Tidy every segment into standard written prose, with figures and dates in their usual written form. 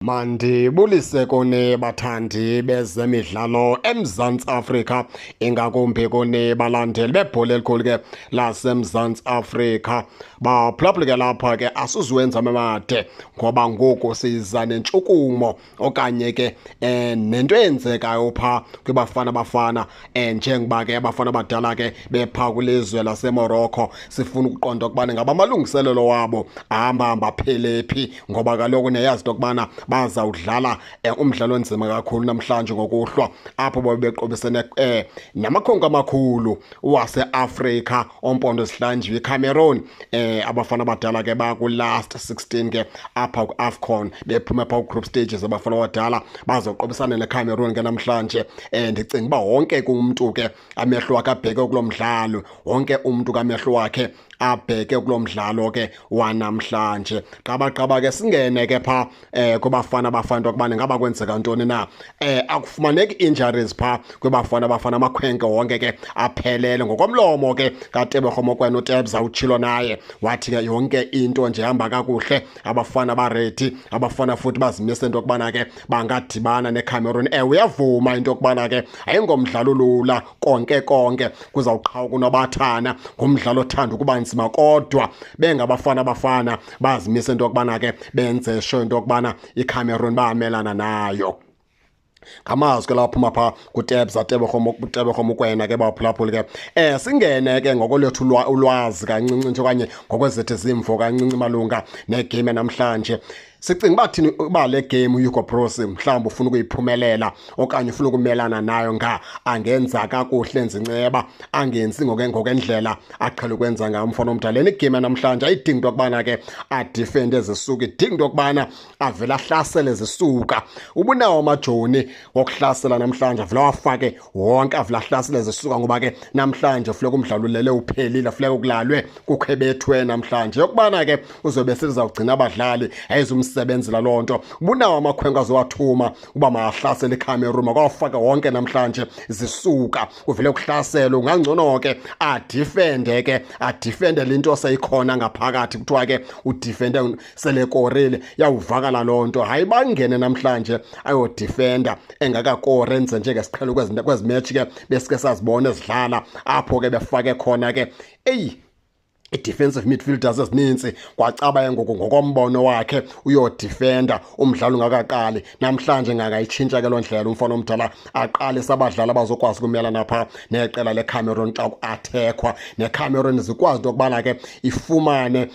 Mandibulise kuni bathandi bezemidlalo eMzantsi Afrika, ingakumbi kuni balandeli bebhola elikhulu ke laseMzantsi Afrika. Baphulaphule ke lapha ke asizuwenza amade ngoba ngoku siza nentshukumo okanye ke nento eyenzekayo phaa kwiBafana Bafana, njengoba ke abafana abadala ke bephaa kwilizwe laseMorocco. Sifuna ukuqonda ukubana ngaba amalungiselelo wabo ahamba hamba aphele phi, ngoba kaloku niyayazi into yokubana bazawudlala umdlalo onzima kakhulu namhlanje ngokuhlwa, apho babe beqobisene namakhonko amakhulu waseAfrika ompondo zihlanjiwe, iCameroon. Abafana abadala ke baku-last 16 ke apha ku-AFCON, bephume phaa ku-group stages. Abafana abadala bazoqobisana neCameroon ke namhlanje. Ndicinga uba wonke ke umntu ke amehlo wakhe abheke kulo mdlalo, wonke umntu kamehlo wakhe abheke kulo mdlalo ke wanamhlanje. Qabaqaba ke singene ke phaa kubafana Bafana into yokubana ngaba kwenzeka ntoni na. Akufumaneki injuries phaa kwibafana Bafana, amakhwenkwe wonke ke aphelele. Ngokomlomo ke kaTebogo Mokoena, uTebza utshilo naye wathi ke yonke into nje ihamba kakuhle, abafana ba-ready, abafana futhi bazimise into yokubana ke bangadibana neCameroon. Uyavuma into yokubana ke ayingomdlalo lula konke konke, kuzawuqhawuka unobathana, ngumdlalo othanda ukuba nzima, kodwa bengabafana Bafana bazimise into yokubana ke benze sure into yokubana iCameroon bayamelana nayo. Ngamazwi ke laphuma phaa kuTebza Tebogo Mokoena ke baphulaphuli ke. Singene ke ngokolethu ulwazi kancinci nje okanye ngokwezethu izimvo kancinci malunga negame namhlanje. Sicinga uba thini uba le game uHugo Broos mhlawumbi ufuna ukuyiphumelela okanye ufuna ukumelana nayo, nga angenza kakuhle enze inceba, angenzi ngokwendlela aqhele ukwenza ngayo umfana omdala. Lena igame namhlanje ayidingi into yokubana ke adefende zisuka, idinga into yokubana avele ahlasele zisuka. Ubunawo amajoni wokuhlasela namhlanje, avele awafake wonke, avele ahlasele zisuka, ngoba ke namhlanje funeka umdlalo ulele uphelile, funeka kulalwe kukho ebethwe namhlanje. Yokubana ke uzobe sezawugcina abadlali ayizumsebenzela loo nto. Ubunawo amakhwenkwe azowathuma uba makahlasele iCameroon, makawafake wonke namhlanje zisuka, kuvele kuhlaselwe. Ungangcono ke adefende ke, adefende le nto seyikhona ngaphakathi, kuthiwa ke udefende selekorile, yawuvakala loo nto. Hayi, bangene namhlanje ayodefenda engakakori, enze njengesiqhelo kwezi match ke besike sazibona ezidlala apho ke befake khona ke eyi i-defensive midfielders ezininzi, kwacaba ke ngoku ngokombono wakhe uyodefenda umdlalo ungakaqali. Namhlanje ngakayitshintsha ke loo ndlela umfana omdala, aqalise abadlali abazokwazi ukumelana phaa neqela leCameroon xa ku-attackwa, neCameroon zikwazi into yokubana ke ifumane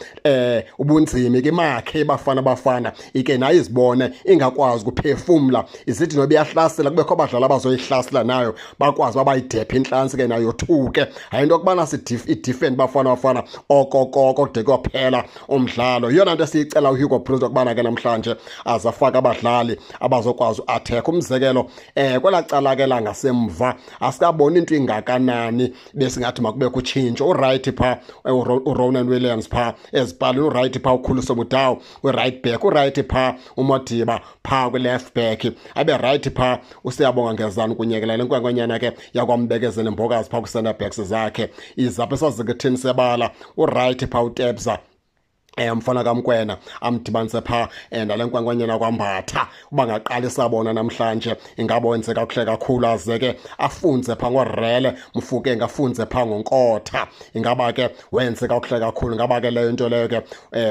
ubunzima ke imakhe iBafana Bafana ike nayo izibone ingakwazi ukuphefumla, izithi noba iyahlasela kubekho abadlali abazoyihlasela nayo, bakwazi uba bayidephe intlantsi ke nayo yothuke. Hayi into yokubana idefend Bafana Bafana okokoko kude kuyophela umdlalo. Yiyona nto esiyicela uHugo Broos ukubana ke namhlanje azafake abadlali abazokwazi u-attack. Umzekelo, kwelaa cala ke langasemva asikaboni into ingakanani besingathi makubekho utshintsho. U-right phaa uRonan Williams phaa ezipalini, u-right phaa uKhuliso Mudau kwi-right back, u-right phaa uModiba phaa kwi-left back, abe right phaa uSiyabonga Ngezani kunyekela le nkwenkwenyana ke yakwambekezela Mbokazi phaa kwi-center backs zakhe. Izapha esazikuthini sebala, u-right phaa uTebza mfana kaMkwena amdibanise phaa nale nkwenkwenyana kwambatha. Uba ngaqalisa bona namhlanje ingaba wenze kakuhle kakhulu, aze ke afunze phaa ngoRele Mofokeng, afunze phaa ngoNkotha, ingaba ke wenze kakuhle kakhulu. Ingaba ke leyo nto leyo ke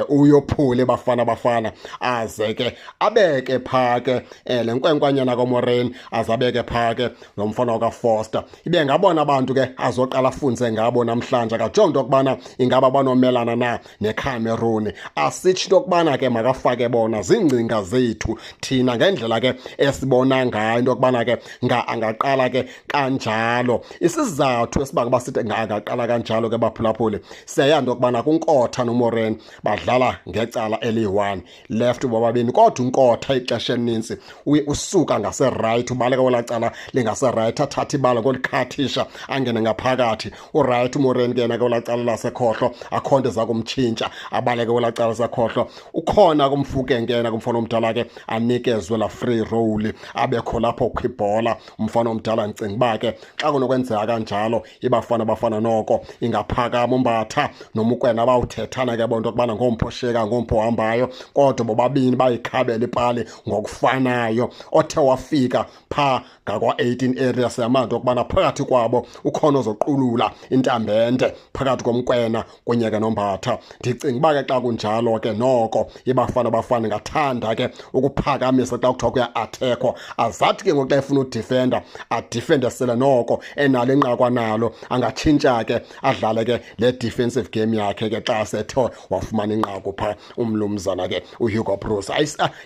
uyophule Bafana Bafana, aze ke abeke phaa ke le nkwenkwanyana kaMoreni, aze abeke phaa ke lo mfana wakaFoster. Ibe ngabona abantu ke azoqala afunze ngabo namhlanje, akajonge into yokubana ingaba banomelana na neCameroon. Asitsho into yokubana ke makafake bona, ziingcinga zethu thina ngendlela ke esibona ngayo into yokubana ke nga angaqala ke kanjalo. Isizathu esibanga uba sithi nga angaqala kanjalo ke baphulaphuli, siyayazi into yokubana kuNkotha noMoreni badlala ngecala eliyi-1 left bobabini, kodwa uNkotha ixesha elininzi uye usuka ngase-right, ubaleka kwelaa cala lingase-right, athathe ibala ngolikhathisha angene ngaphakathi. U-right uMoreni ke yena kwelaa cala lasekhohlo, akho nto eza kumtshintsha, abaleke. ke kwelaa cala sakhohlo ukhona kuMofokeng yena kumfana omdala ke anikezwe la free role, abekho lapho kukho ibhola umfana omdala. Ndicinga uba ke xa kunokwenzeka kanjalo, iBafana Bafana noko ingaphakama. UMbatha noMokoena bawuthethana ke bonto okubana ngompho oshiyeka, ngompho ohambayo, kodwa bobabini bayikhabela ipali ngokufanayo. Othe wafika phaa ngakwa-18 area, siyamanda okubana phakathi kwabo ukhona ozoqulula intambente phakathi koMokoena kunye ke noMbatha. Ndicinga uba ke xa kunjalo ke noko iBafana Bafana ingathanda ke ukuphakamisa xa kuthiwa kuya-attackwa, azathi ke ngoku xa efuna udefenda, adefende sele noko enalo inqaku nalo, angatshintsha ke adlale ke le defensive game yakhe ke xa sethe wafumana inqaku phaa umlumzana ke uHugo Broos.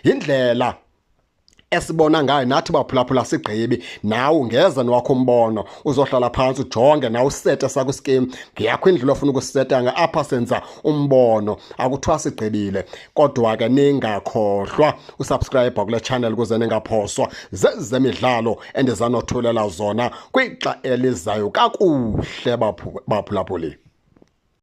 Yindlela esibona ngayo nathi baphulaphula, sigqibi. Nawe ungeza nowakho umbono, uzohlala phantsi ujonge nawe usete sakho iskim ngeyakho indlela ofuna ukuseta nga. Apha senza umbono, akuthiwa sigqibile. Kodwa ke ningakhohlwa usubscribe kule channel ukuze ningaphoswa zezemidlalo endizanothulela zona kwixa elizayo. Kakuhle, baphulaphuli.